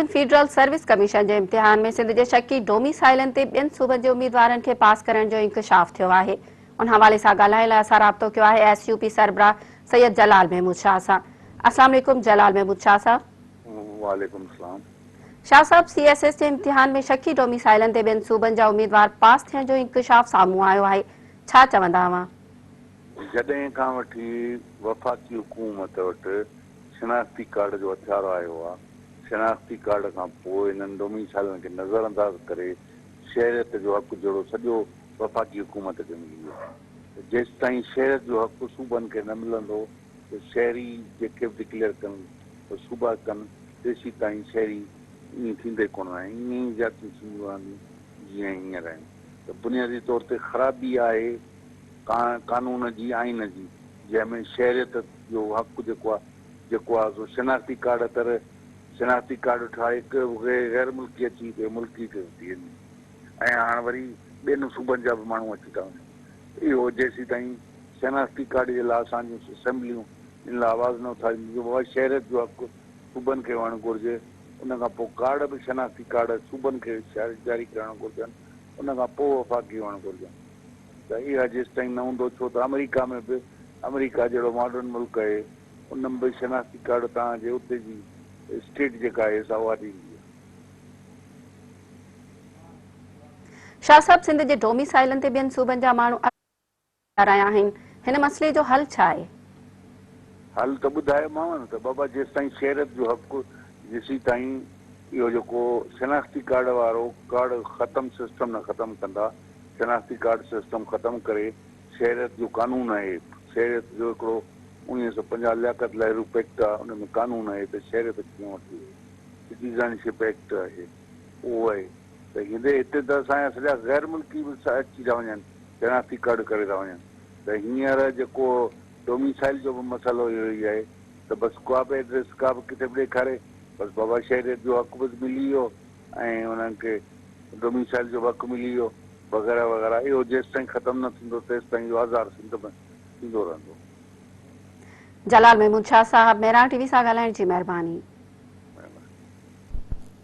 Federal service commission جي امتحان ۾ سنڌ جي شڪي ڊوميسائلن تي ٻين صوبن جي اميدوارن کي پاس ڪرڻ جو انڪشاف ٿيو آهي. ان حوالي سان ڳالهائڻ لاء اسان رابطو ڪيو آهي ايس يو پي سربراهه سيد جلال محمود شاهه سان. السلام عليڪم جلال محمود شاهه صاحب. وعليڪم السلام. شاهه صاحب سي ايس ايس جي امتحان ۾ شڪي ڊوميسائلن تي ٻين صوبن جا اميدوار پاس ٿيڻ جو انڪشاف سامهون آيو آهي ڇا چوندا اوهان؟ جڏهن کان وٺي وفاقي حڪومت وٽ شناختي ڪارڊ جو هٿيار آيو آ، شناختي ڪارڊ کان پوء انهن ڊوميسائلن کي نظرانداز ڪري شهريت جو حق جهڙو سڄو وفاقي حڪومت کي ملي ويو ته جيستائين شهريت جو حق صوبن کي نه ملندو ته شهري جيڪي به ڊڪليئر ڪن ته صوبا ڪن تيسيتائين شهري ائين ٿيندي ڪونه ۽ ائين ئي زيادتيون ٿينديون رهنديون جيئن هينئر آهن ته بنيادي طور تي خرابي آهي قانون جي آئين جي جنهن ۾ شهريت جو حق جيڪو آهي جيڪو آهي سو شناختي ڪارڊ طرح شناختي ڪارڊ ٺاهي غير ملڪي اچي هتي ملڪي ٿي وڃي ۽ هاڻ وري ٻين صوبن جا به ماڻهو اچي ٿا وڃن اهو جيسيتائين شناختي ڪارڊ جي لاء اسان جون اسيمبليون ان لاء آواز نه اٿارينديون جو بابا شهريت جو حق صوبن کي هئڻ گهرجي ان کان پوء ڪارڊ به شناختي ڪارڊ صوبن کي جاري ڪرڻ گهرجن ان کان پوء وفاقي هئڻ گهرجن ته اها جيستائين نه هوندو ڇو ته آمريڪا ۾ به آمريڪا جهڙو ماڊرن ملڪ آهي ان ۾ به شناختي ڪارڊ توهان جي اتي جي اسٽيٽ جيڪا آهي سا اها ڏيندي آهي. شاهه صاحب سنڌ جي ڊوميسائلن تي ٻين صوبن جا ماڻهو رهيا آهن هن مسئلي جو حل ڇا آهي؟ حل ته ٻڌايومانو نه ته بابا جيستائين شهريت جو حق جيسيتائين اهو جيڪو شناختي ڪارڊ وارو ڪارڊ ختم سسٽم نه ختم ڪندا شناختي ڪارڊ سسٽم ختم ڪري شهريت جو قانون آهي شهريت جو هڪڙو 1950 لياقت لهرو پيڪٽ آهي ان ۾ قانون آهي ته شهريت ڪيئن وٺبي سٽيزن شپ ايڪٽ آهي اهو آهي ته هندي هتي ته اسان جا سڄا غير ملڪي به اچي ٿا وڃن شناختي ڪارڊ ڪري ٿا وڃن ته هينئر جيڪو ڊوميسائل جو به مسئلو اهو ئي آهي ته بس ڪا به ايڊريس ڪا به ڪٿي به ڏيکاري بس بابا شهريت جو حق به ملي ويو ۽ انهن کي ڊوميسائل جو به حق ملي ويو وغيره وغيره اهو جيستائين ختم نه ٿيندو تيستائين اهو آزار سنڌ ۾ ٿيندو رهندو. جلال محمود شاهه صاحب مهراڻ ٽي وي سان ڳالهائڻ جي مهرباني.